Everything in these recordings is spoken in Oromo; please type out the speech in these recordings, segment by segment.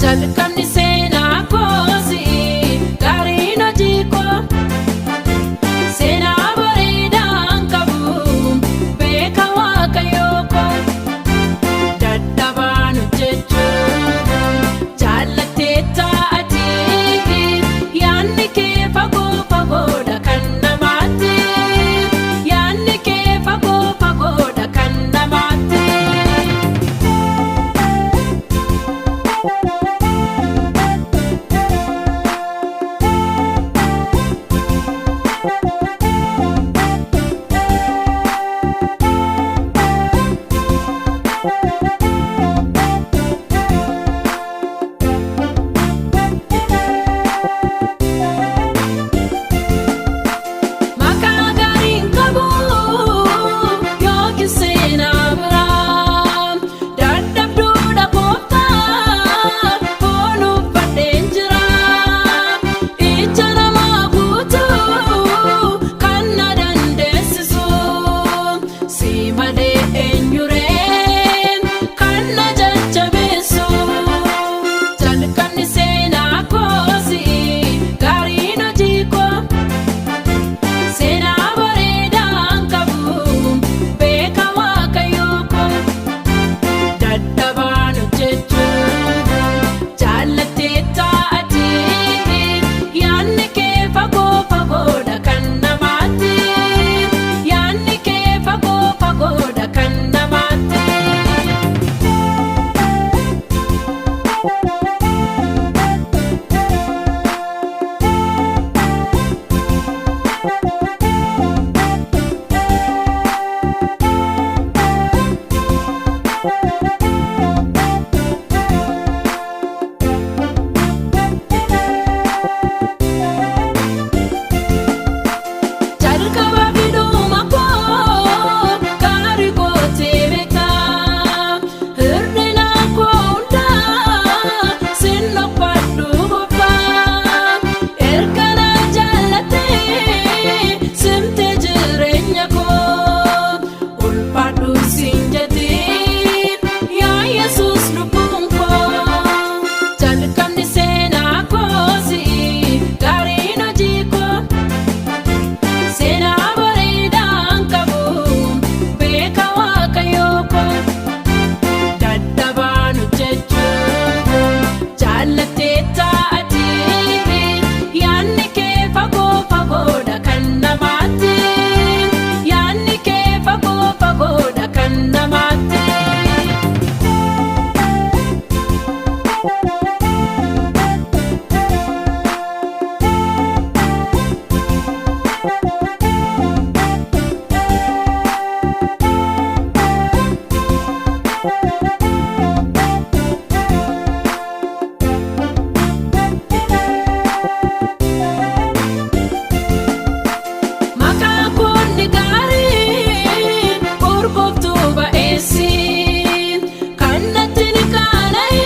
Jalqabni seenaa koosi gaariin hojii koo seenaa bareedaan qabu beeka waaqayyoo koo dadhabaan hojjechuu jaallattee taa'ati yaanni kee fagoo fagoodha kan namaatti yaanni kee fagoo fagoodha kan namaatti. Maqaa gaariin qabu yookiin seenaa biraa dadhabduudha gooftaa foon uffadheen jira ija namaa guutuu kan na dandeessisu si malee eenyuree kan na jajjabeessu jalqabni seenaa koosi gaariin hojii koo. Seenaa bareedaan qabu beeka waaqayyoo koo dadhabaan hojjechuu jaallattee taa'ati yaanni kee fagoo fagoodha kan namaatti yaanni kee fagoo fagoodha kan namaatti. Jalqaba fiduma koo gaarii gootee beekaa hir'ina koo hundaa sin obbadhu gooftaa erga na jaallattee simtee jireenya koo ulfaadhu siin jettee yaa Yesuus lubbuun koo jalqabni seenaa koosi gaariin hojii koo. Seenaa bareedaan qabu beeka waaqayyoo koo dadhabaan hojjechuu jaallattee taa'ati yaanni kee fagoo fagoodha kan namaatti yaanni kee fagoo fagoodha kan namaatti. Maqaa koonni gaarii urgooftuu ba'eessi kan natti ni qaana'e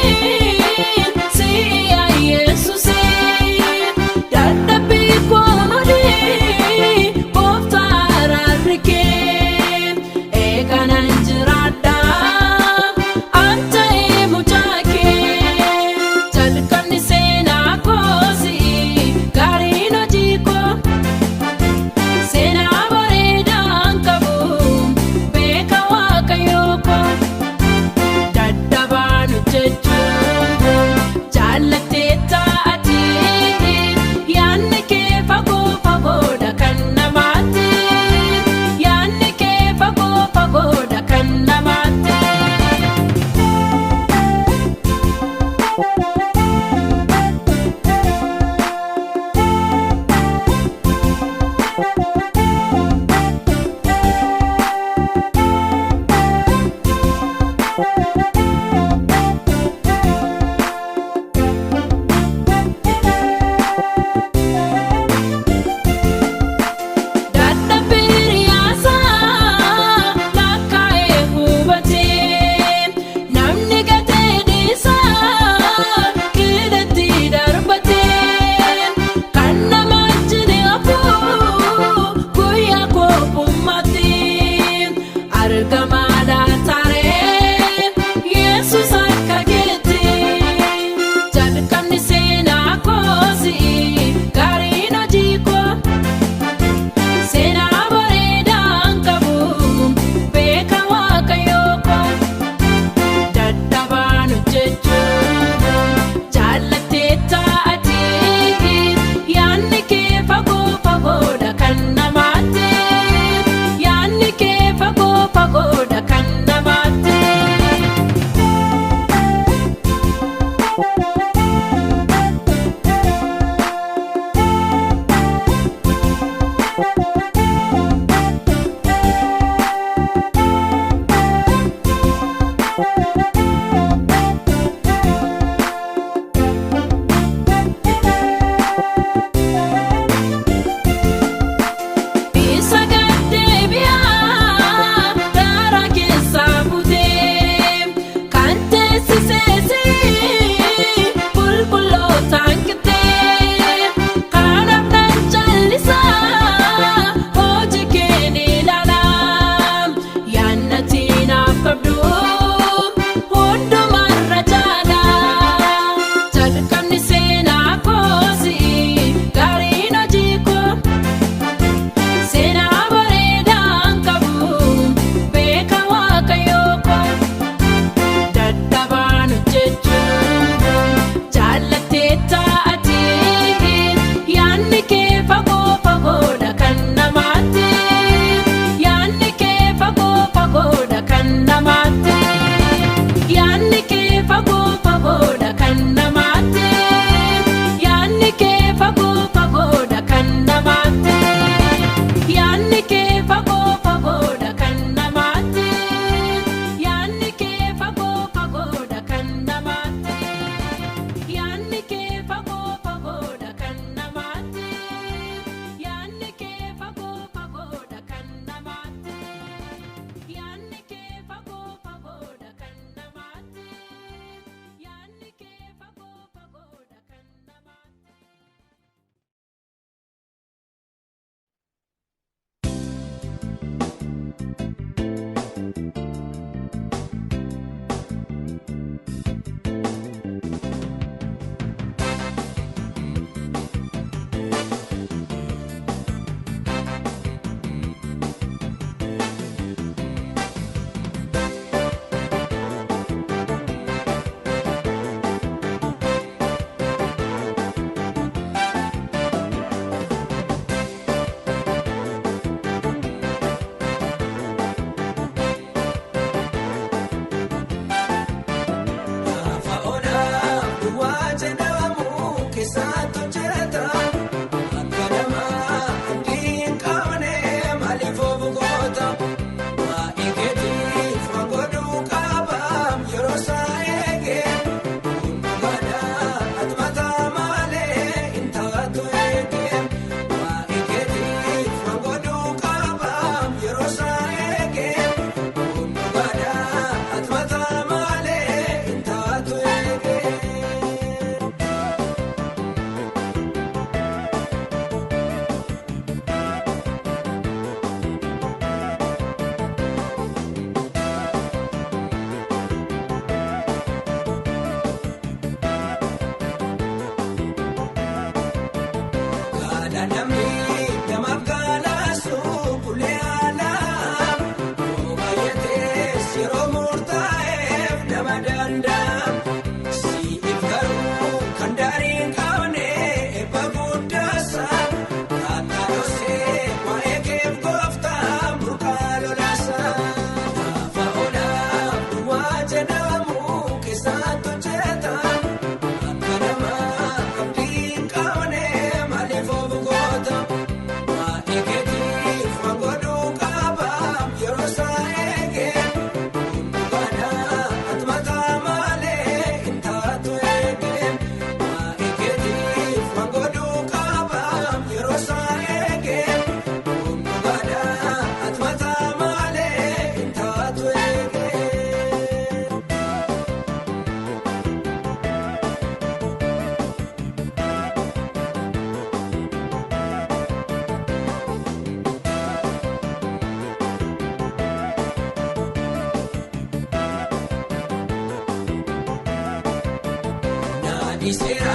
Dhiiseera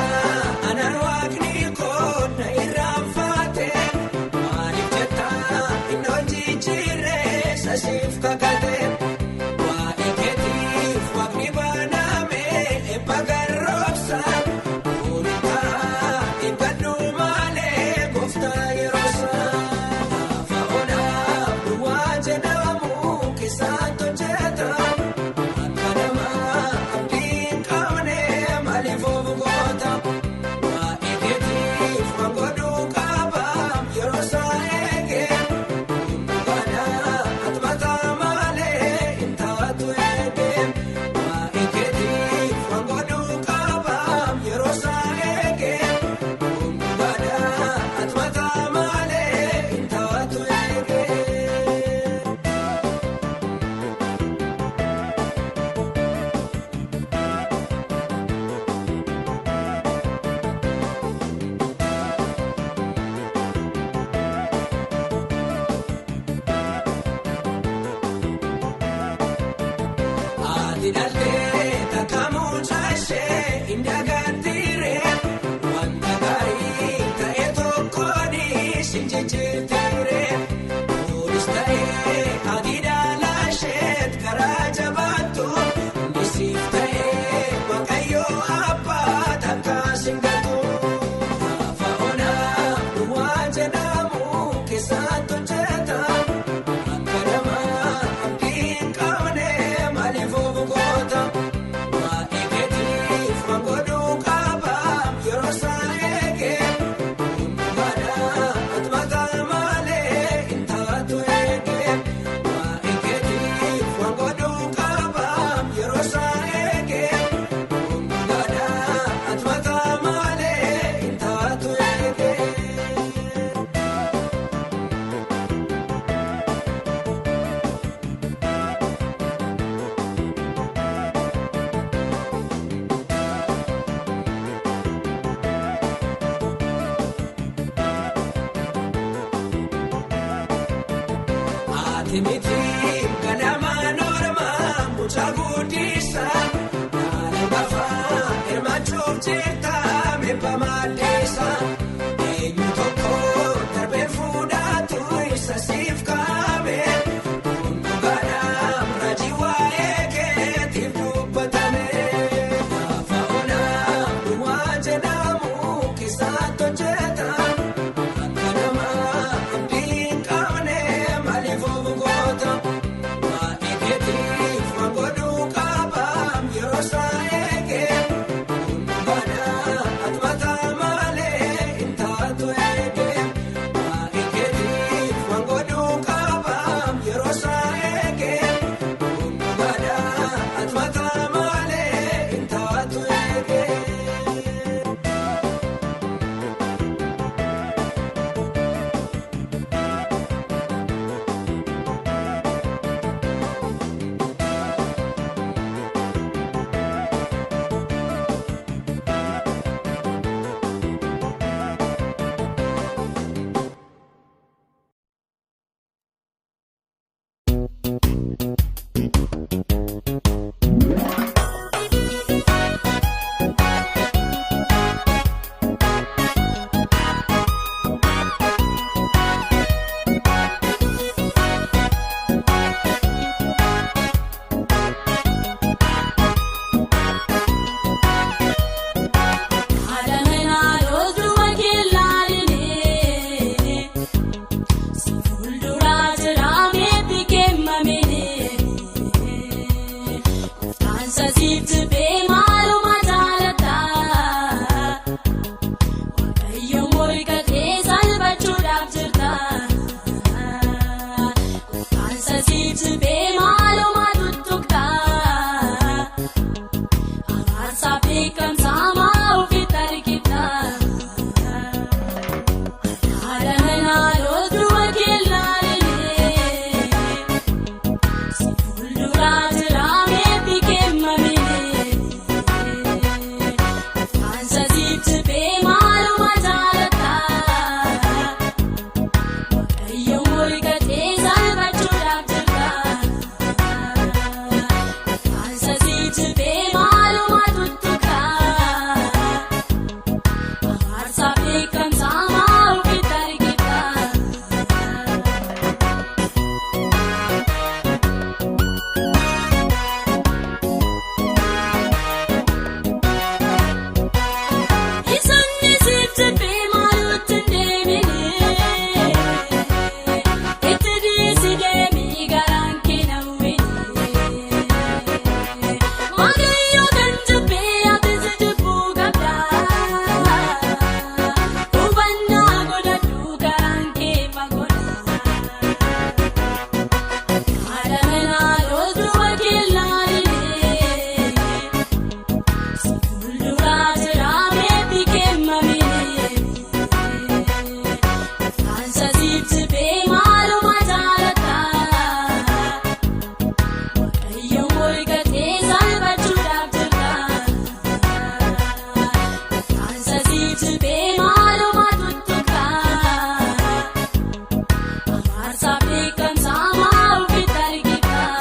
anaan waaqni koo na irraanfate maaliif jetta inni hojii sasiif kakate waa'ee keetiif waaqni baname eebba garroobsa kunuuntaa eeggadhu malee gooftaa yeroo isaa lafa onaaf duwwaa jedhamu keessatti hojjeta. Akka nama abdii hin qabne maaliif of goota? Waa'ee keetiif waan godhuu qaba yeroo isaa eege. Hundumaa ati malee hin taatu eege. Waa'ee keetiif waan godhuu qaba yeroo isaa eege. Hundumaa ati malee hin taatu eege. Ati dhaltee takka mucaashee hin dagaattiree wanta gaarii ta'e tokkoon si jijjiirtiree kunis ta'ee ati dhalaasheet karaa jabaattu nisiif ta'ee waaqayyoo abbaa takka singatu. Lafa onaa duwwaa jedhamu keessatti hojjeta. Akka nama abdii hin qabne maaliif of goota? Waa'ee keetiif waan godhuu qaba yeroo isaa eege. Hundumaa ati malee hin taatu eege. Waa'ee keetiif waan godhuu qaba yeroo isaa eege. Hundumaa ati malee hin taatu eege. Ati miti ganama normaa mucaa guddisa naannoo lafaa hirmaachuuf jecha meeqa maddeessa eenyu tokko darbee fuudhatu isa siif kaa'ame hundumaa raajii waa'ee keetiif dubbatame lafa onaa duwwaa jedhamu keessatti hojjeta. Akka nama abdii hin qabne maaliif of goota? Waa'ee keetiif waan godhuu qaba yeroo isaa eege. Hundumaa ati malee hin taatu eege. Waa'ee keetiif waan godhuu qaba yeroo isaa eege. Hundumaa ati malee hin taatu eege. Adamanaa looltuma keellaalee si fuulduraa jira meetti kennamee. Siif maaluma tuttuqaa abaarsa beekamsaa maa ofitti argitaa.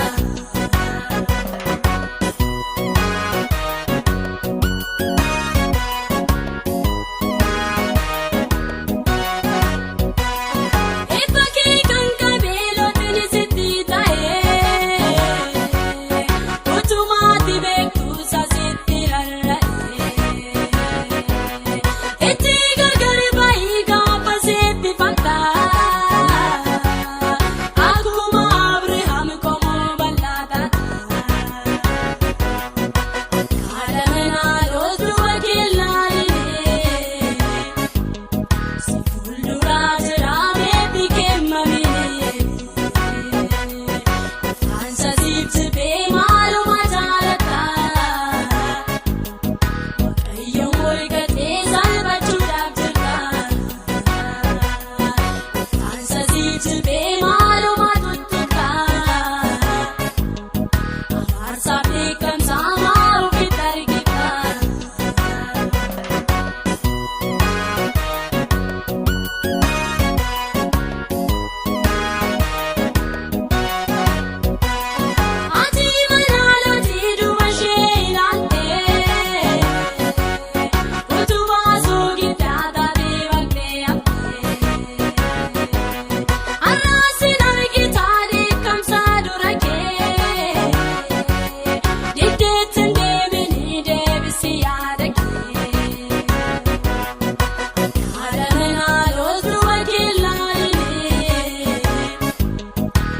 Eebba kee kan qabee lootiin sitti ta'ee utumaatti beektuusa sitti rarra'ee itti gargar bahii gaafa sitti fakkaata akkuma Abirihaam qomoo bal'aa taata. Haadha manaa lootu wakiilaalee. Si fuulduraa jira meetii kennamee Ansa siif jibee maaluma jaalataa Waaqayyo morgatee salphachuudhaaf jirta Ansa siif jibee maaluma tuttuqaa Abaarsa beekamsaa maa ofitti argitaa. Ati manaalootii duuba ishee ilaaltee utubaa suuqii taatee bakkee haftee arraasi argitaa dheekkamsa dura kee diddeetti deebiin deebisi yaada kee haadha manaa lootu wakiilaalee.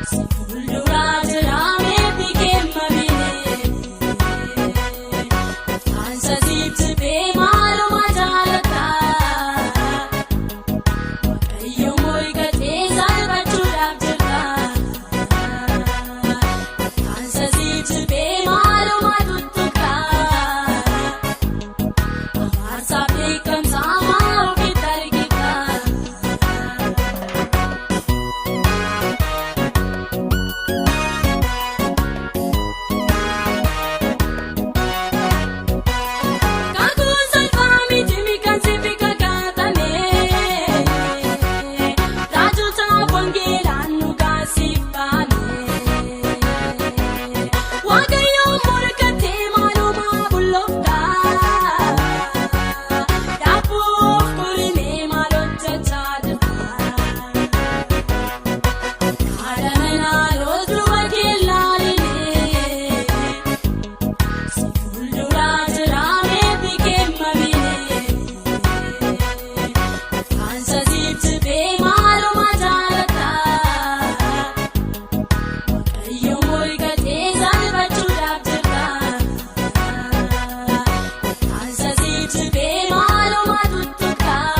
Si fuulduraa jira meetii kennamee Ansa siif jibee maaluma jaalataa Waaqayyo morgatee salphachuudhaaf jirta Ansa siif jibee maaluma tuttuqaa Abaarsa beekamsaa maa ofitti argitaa. Kakuun salphaa miti kan siif kakatame raajota wangeelaan nu kaasiif baane Waaqayyoon morkatee maaluma bulloofta dhaabbuuf kurimee maal hojjechaa jirta. Haadha manaa lootu wakiilaalee. Si fuulduraa jira meetii kennamee Ansa siif jibee maaluma jaalataa Waaqayyo morgatee salphachuudhaaf jirta Ansa siif jibee maaluma tuttuqaa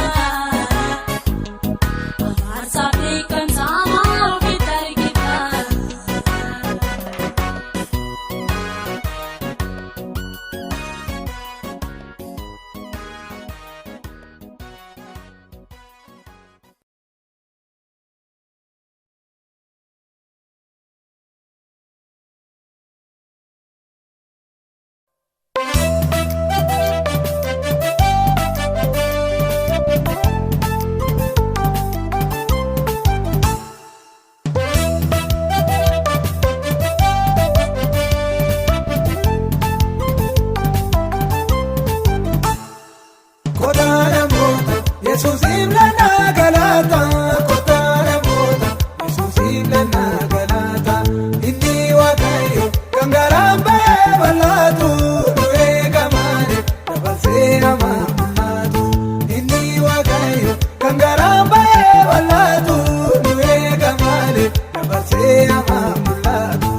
Abaarsa beekamsaa maa ofitti argitaa. Kottaa namoota Yesuusiif lannaa galata. Kottaa namoota Yesuusiif lannaa galata. Inni Waaqayyo kan garaan ba'ee bal'aatu nu eega malee dabarsee hamaa mul'atu. Inni Waaqayyo kan garaan ba'ee bal'aatu nu eega malee dabarsee hamaa mul'atu.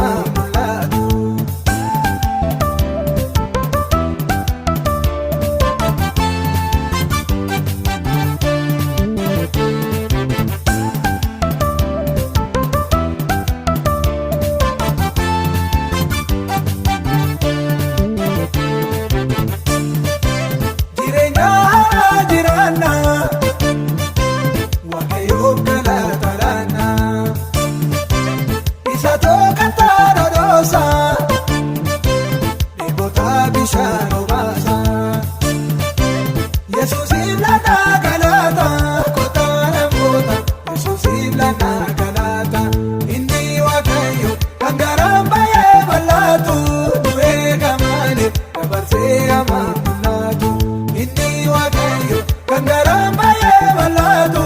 hamaa mul'atu. Jireenya haaraa jiraanna, Waaqayyoof galata laanna. Isa tokkotti dhodhoosa, dheebota bishaan obaasa. Yesuusiif laannaa galata, kottaa namoota. Yesuusiif laannaa galata, inni Waaqayyo kan garaan baay'ee bal'aatu. Nu eega malee dabarsee hamaa mul'atu. Inni Waaqayyo kan garaan baay'ee bal'aatu.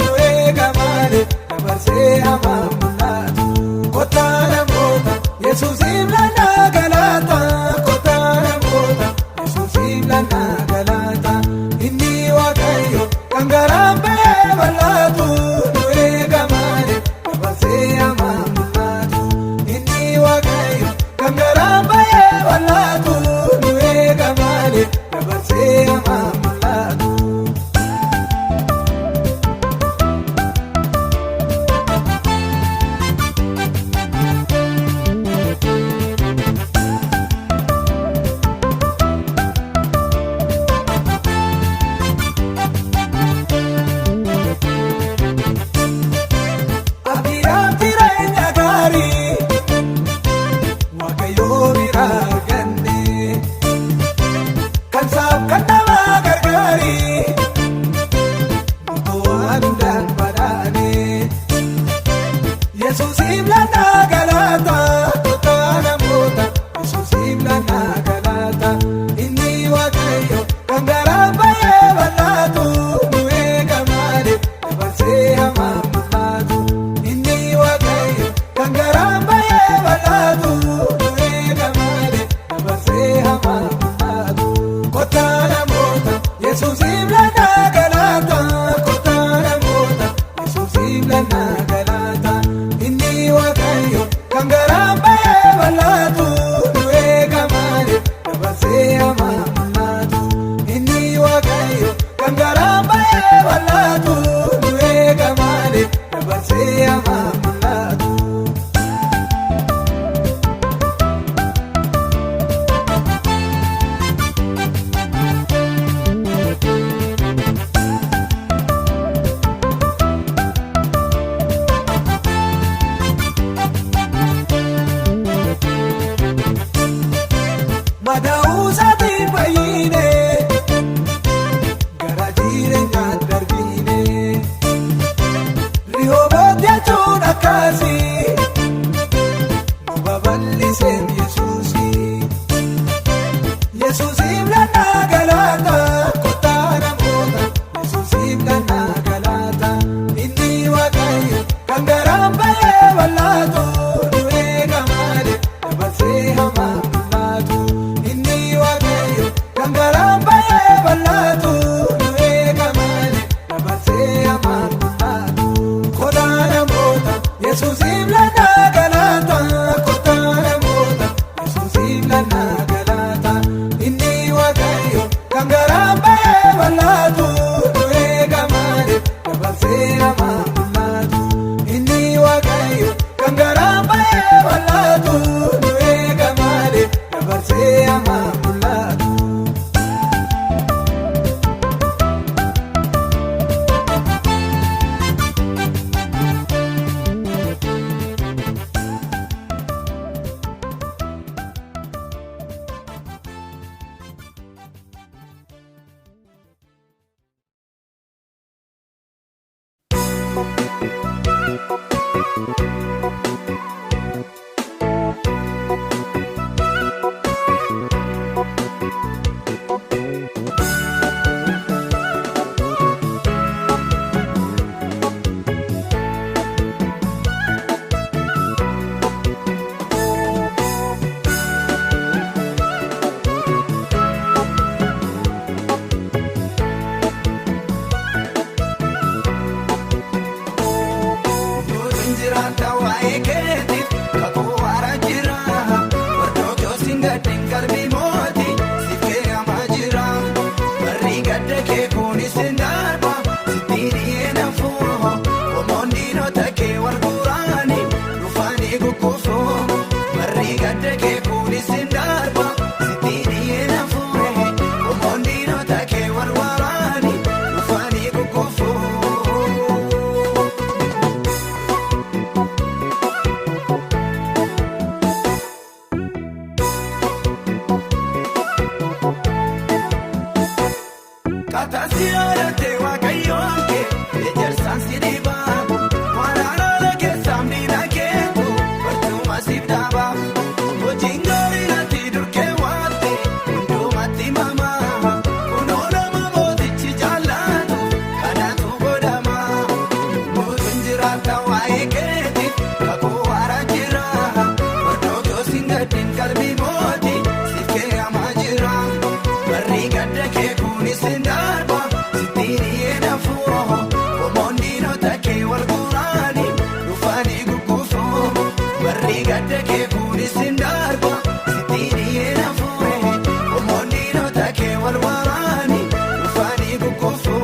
Nu eega malee dabarsee hamaa mul'atu. Kottaa namoota, Yesuusiif laannaa galata. Kottaa namoota, Yesuusiif laannaa galata. Inni Waaqayyo kan garaan baay'ee bal'aatu. Nu eega malee dabarsee hamaa mul'atu. Inni Waaqayyo kan garaan baay'ee bal'aatu. Nu eega malee dabarsee hamaa mul'atu. Abdiidhaaf jireenya gaarii Waaqayyoo bira arganne, kan saaf kan nama gargaari, nutu waan hundaan badhaane. Yesuusiif laannaa galata, kottaa namoota. Yesuusiif laannaa galata, inni Waaqayyo kan garaan baay'ee bal'aatu. Nu eega malee dabarsee hamaa mul'atu. Inni Waaqayyo kan garaan baay'ee bal'aatu. Nu eega malee dabarsee hamaa mul'atu. Kottaa namoota, Yesuusiif laannaa galata. Kottaa namoota, Yesuusiif laannaa galata. Inni Waaqayyo kan garaan baay'ee bal'aatu. Nu eega malee dabarsee hamaa mul'atu. Inni Waaqayyo kan garaan baay'ee bal'aatu. Nu eega malee dabarsee hamaa mul'atu. Madaa'uu isaatiin fayyine, gara jireenyaan darbine. Rihooboot jechuun akkasii, nu babal'iseen Yesuusi. Yesuusiif laannaa galata, kottaa namoota. Yesuusiif laannaa galata, inni Waaqayyo kan garaan baay'ee bal'aatu. Nu eega malee dabarsee hamaa mul'atu. Inni Waaqayyo kan garaan baay'ee bal'aatu. Nu eega malee dabarsee hamaa mul'atu. Kottaa namoota, Yesuusiif laannaa galata. Kottaa namoota, Yesuusiif laannaa galata. Inni Waaqayyo kan garaan baay'ee bal'aatu. Nu eega malee dabarsee hamaa mul'atu. Inni Waaqayyo kan garaan baay'ee bal'aatu. Nu eega malee dabarsee Singatiin qalbii mootii siif hamaa jira. Barri gadda kee kunis hin darba sittiin hinafu. Omoonni noota kee wal guraani dhufaanii gugguufu. Barri gadda kee kunis hin darba sittiin hinafu. Omoonni noota kee wal waraani dhufaanii gugguufu. Kaataasi yaadatee waaqayyoon kee ejersaan si dhiibaa waraana keessaan miidhaa keetu barcuma siif dhaabaa hojiin gaarii natti durkee waatte hundumatti mamaa kunoo nama mootichi jaallatu kanaatu godhama mootiin jiraata waa'ee keetiif kakuu waaraa jira hordofoo singaddiin qalbii mootii siif keeyamaa jira. Barri gadda kee kunis hin darba sittiin hinafu. Omoonni noota kee wal guraani dhufaanii gugguufu. Barri gadda kee kunis hin darba sittiin hinafu. Omoonni noota kee wal waraani dhufaanii gugguufu.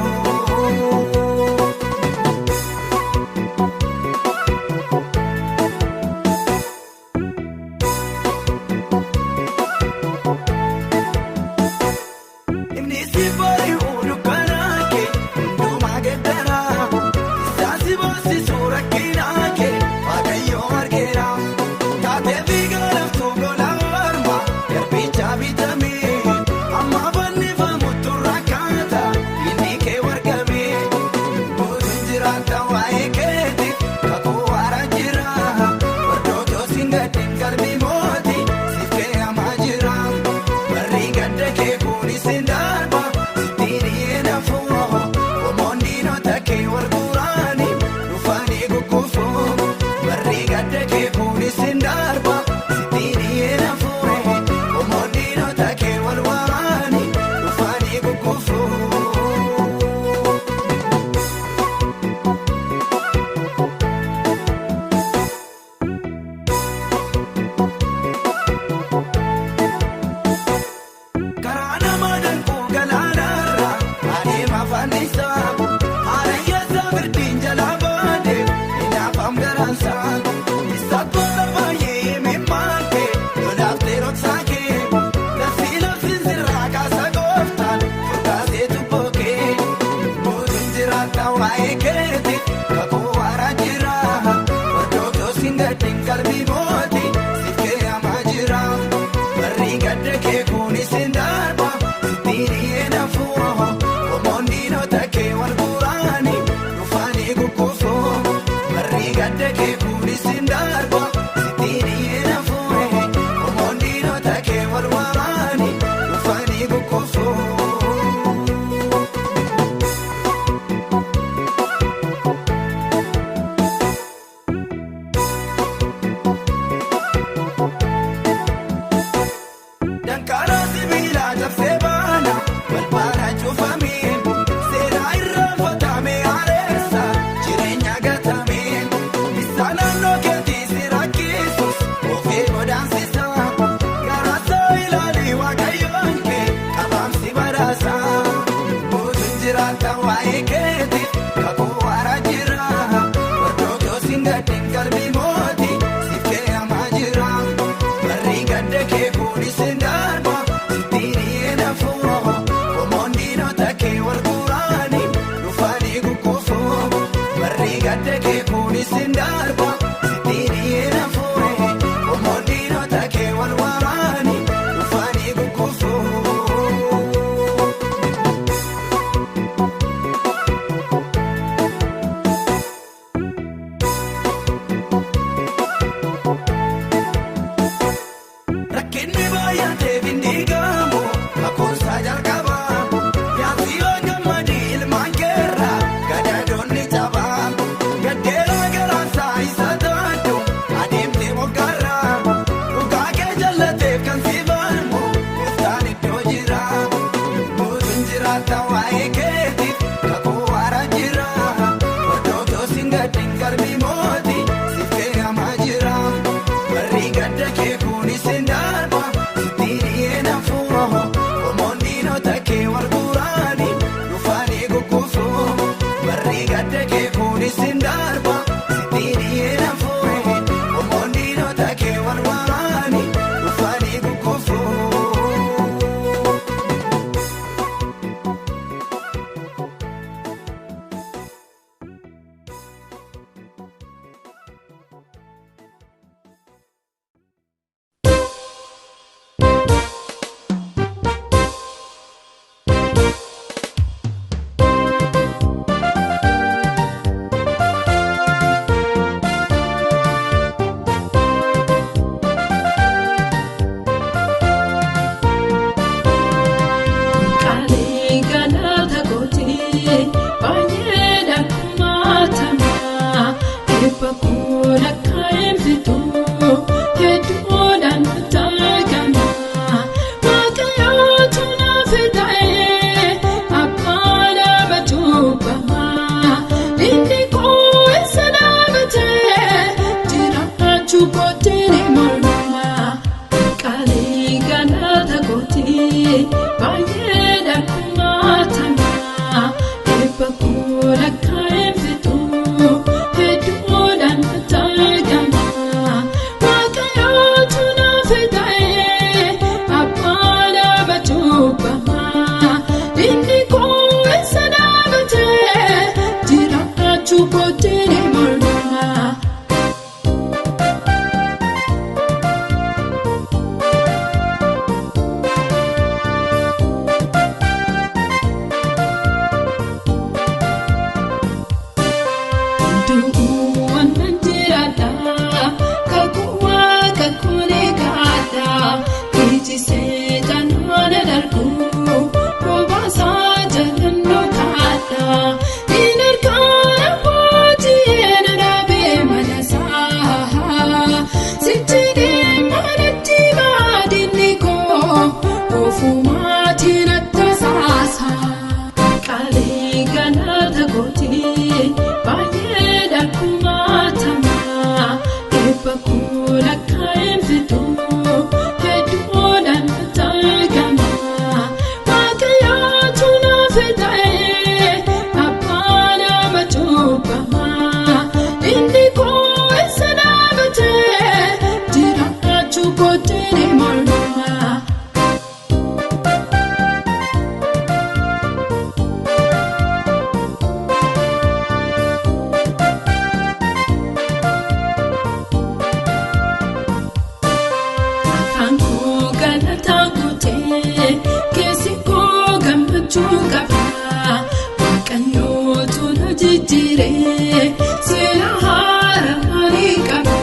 Inni si bari'u dukkanaa kee hundumaa geeddaraa isaan si boosisu rakkinaa kee waaqayyoo argeera. Taatee fiigaa laftuu gola morma garbicha bitamee amma fannifamu turra kaata inni kee wargamee. Mootiin jiraata waa'ee keetiif kakuu waaraa jira. Hordofoo singaddiin qalbii mootii siif keeyamaa jira. Barri gadda kee kunis hin darba sittiin hinafu. Omoonni noota kee wal guraani dhufaanii gugguufu. Barri gadda kee kunis hin darba sittiin hinafu. Omoonni noota kee wal waraani dhufaanii gugguufu. Karaa nama danquu galaanarra adeema fannisaa haarayyaasa birdiin jalaa baadee hinaafam garaansaa isaattoota baay'ee mimmaakee lolaaf rooksaakee lafti lafti sirraa kaasa gooftaan furkaasee tubbokee mootiin jiraata waa'ee keeti kakuu waaraa jira hordofoo singaddiin qalbii mootii siif keeyamaa jira. Barri gadda kee kunis hin darba sittiin hinafu. Omoonni noota kee wal guraani dhufaanii gugguufu. Barri gadda kee kunis hin darba sittiin hinafu. Omoonni noota kee wal waraani dhufaanii gugguufu. Danqaraa sibiilaa cabsee baana balbaala cufamee seenaa irraanfatamee areessa jireenya gatamee isaa naannoo keetii si rakkisus ofii godaansisa garaasaa ilaalii waaqayyoon kee qabaamsi badhaasa mootiin jiraata waa'ee keetiif kakuu waaraa jira hordofoo singaddiin qalbii mootii siif keeyamaa jira. Barri gadda kee kunis hin darba sittiin hinafu. Omoonni noota kee wal guraani dhufaanii gugguufu. Barri gadda kee kunis hin darba sittiin hinafu. Omoonni noota kee wal waraani dhufaanii gugguufu. Rakkinni baay'atee findiigamu lakkoofsa jalqaba. Yaasii gammadii ilmaan keerra gadaadoonni cabaa. Gaddeera garaansaa isa taatu adeemtee moggaarra. Dhugaa kee jallateef kan si falmu gooftaan iddoo jira. Mootiin jiraata waa'ee keetiif kakuu waaraa jira. Hordofoo singaddiin qalbii mootii siif keeyamaa jira. Barri gadda kee kunis hin darba. Baay'ee dharkumaatamaa eebba koo lakkaa'een fixuu hedduudhaan argama. Waaqayyootu naaf ta'ee abbaa nama cubbamaa inni koo eessa dhaabatee jiraachuu kootti ni morma. Du'uun nan jiraadha kakuu waaqa kuni kaadha iji seexanaa na darbu bobaasaa jalannoo kaadha inni harkaan abbootii na dhaabee manasaa sitti deemaa natti baadinni koo ofumaatiin attasaasa. Qaalee galata gooti baay'ee dharkumaatamaa eebba koo lakkaa'een fixuu hedduudhaan argama. Waaqayyootu naaf ta'ee abbaa nama cubbamaa inni koo eessa dhaabatee jiraachuu kootti ni morma. Afaan koo galataan guutee keessi koo gammachuu qaba. Waaqayyootu na jijjiiree seera haaraa ni qaba.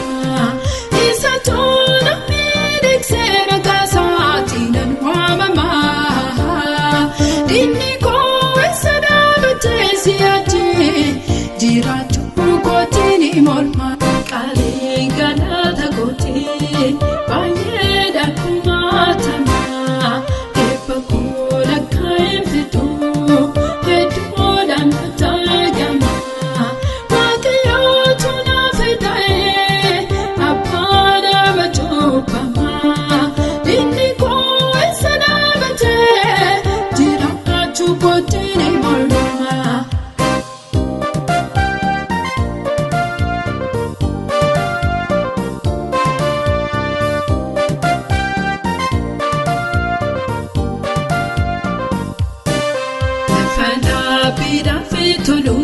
Isa tola miidhagsee maqaa isaatiin nan waamama. Inni koo eessa dhaabatee si'achi jiraachuu kootti ni morma. Qaalee galata gooti baay'ee dharkumaatamaa eebba koo lakkaa'een fixuu hedduudhaan argama. Waaqayyootu naaf ta'ee abbaa nama cubbamaa inni koo eessa dhaabatee jiraachuu kootti ni morma. Lafa dhaabbiidhaaf tolu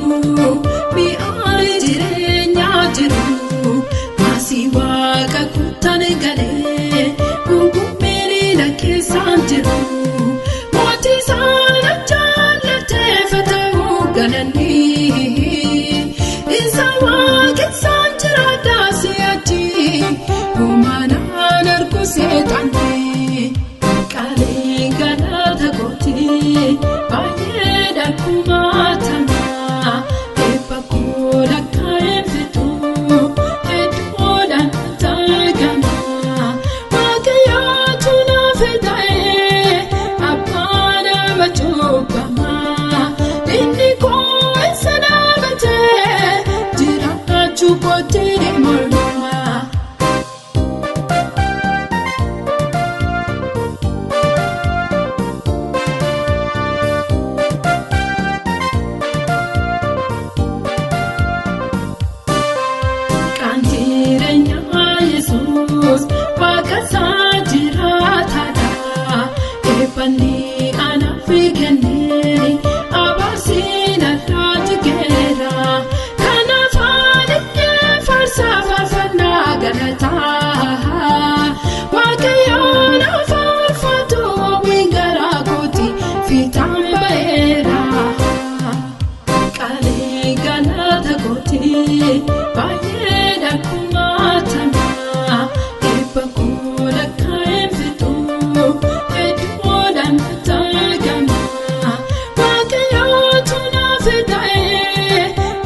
mi'aan jireenyaa jiru maasii waaqa kuttan galee gungummeen keessaan jiru mootii saana jaallatee fata'uu galanni isa waaqessaan jiraadhaa si'achi humanaan argu seexanni. Qaalee galata gooti baay'ee dharkumaatamaa eebba koo lakkaa'een fixuu hedduudhaan argama. Waaqayyootu naaf ta'ee abbaa nama cubbamaa inni koo eessa dhaabatee jiraachuu kootti ni morma. Kan jireenyaa Yesuus waaqa isaa jiraataadha. Eebbanni anaaf kennee abaarsi narraa jikeera. Kanaaf ani faarsaa faarfannaa galataa. Waaqayyoon naaf ulfaatu hawwiin garaa kooti fiixaan ba'eera. Qaalee galata gooti baay'ee dharkumaatamaa eebba koo lakkaa'een fixuu hedduudhaan argama. Waaqayyootu naaf ta'ee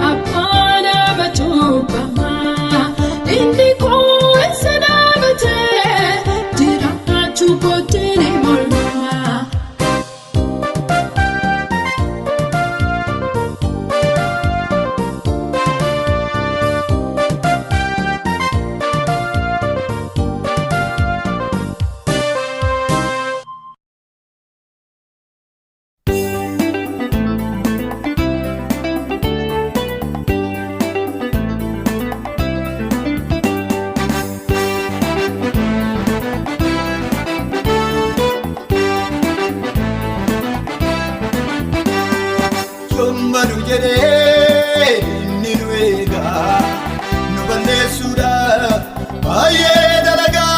abbaa nama cubbamaa inni koo eessa dhaabatee jiraachuu kootti ni morma. Jedhee inni nu eegaa nu balleessuudhaaf baay'ee dalagaa.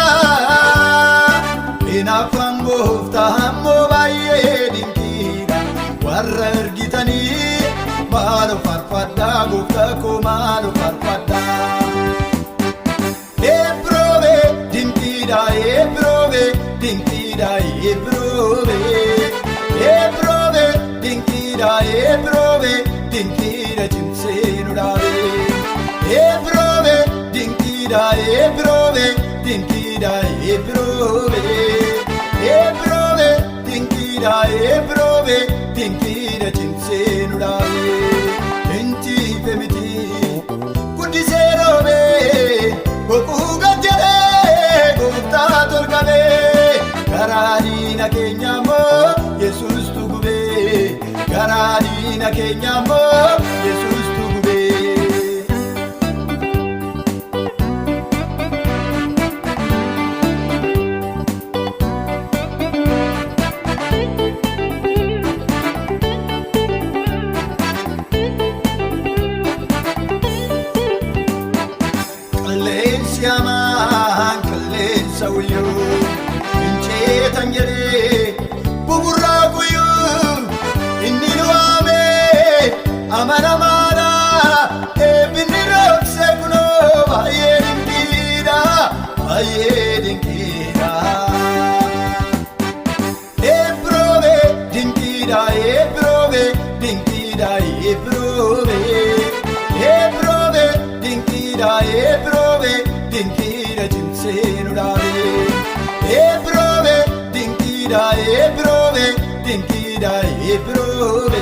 Hinaaffaan gooftaa ammoo baay'ee dinqiidha warra ergitanii maaloo faarfadhaa gooftaa koo maaloo faarfadhaa. Eebbiroobe dinqiidha, eebbiroobe dinqiidha, eebbiroobe, eebbiroobe dinqiidha, eebbiroobe dinqiidha, cimsee nu dhaabe. Eebbiroobe dinqiidha, eebbiroobe dinqiidha, eebbiroobe, eebbiroobe dinqiidha, eebbiroobe dinqiidha, cimsee nu dhaabe. Injiife miti guddisee roobee boquu gad jedhee gooftaa tolqabee garaa diina keenya immoo Yesuustu gubee, garaa diina keenya immoo Yesuustu gubee. Qilleensi hamaan qilleensa guyyuu inceetan jedhee buburraa guyyuu inni nu waamee amanamaadha, eebbinni roobse kunoo baay'ee dinqiidha, baay'ee dinqiidha. Eebbiroobe dinqiidha, eebbiroobe dinqiidha, eebbiroobe, eebbiroobe dinqiidha, eebbiroobe dinqiidha, cimsee nu dhaabe. Eebbiroobe dinqiidha, eebbiroobe dinqiidha, eebbiroobe,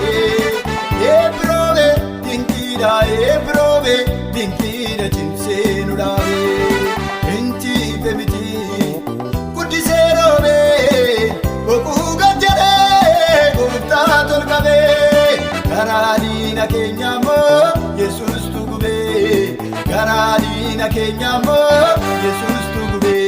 eebbiroobe dinqiidha, eebbiroobe dinqiidha, cimsee nu dhaabe. Injiife miti guddisee roobee boquu gad jedhee gooftaa tolqabee garaa diina keenya immoo Yesuustu gubee, garaa diina keenya immoo Yesuustu gubee.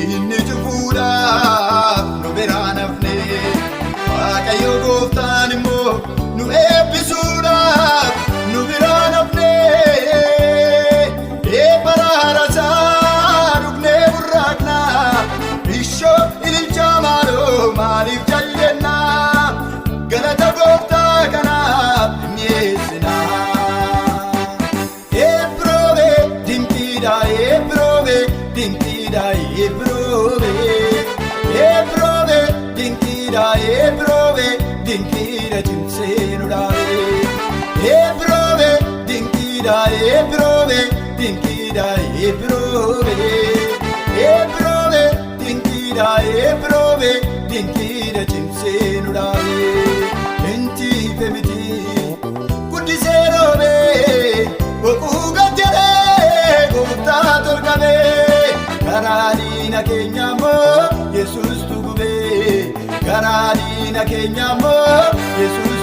Inni cufuudhaaf nu biraan hafne, Waaqayyo gooftaan immoo nu eebbisuudhaaf nu biraan hafne. Eebba raarasaa dhugnee burraaqnaa, ishoo ililchaa maaloo maaliif jallennaa? Galata gooftaa kanaaf dhiyeessinaa. Eebbiroobe dinqiidha, eebbiroobe dinqiidha, eebbiroobe, eebbiroobe dinqiidha, eebbiroobe dinqiidha, cimsee nu dhaabe. Eebbiroobe dinqiidha, eebbiroobe dinqiidha, eebbiroobe, eebbiroobe dinqiidha, eebbiroobe dinqiidha, cimsee nu dhaabe. Injiife miti guddisee roobee boquu gad jedhee gooftaa tolqabee garaa diina keenya immoo Yesuustu gubee, garaa diina keenya immoo Yesuus.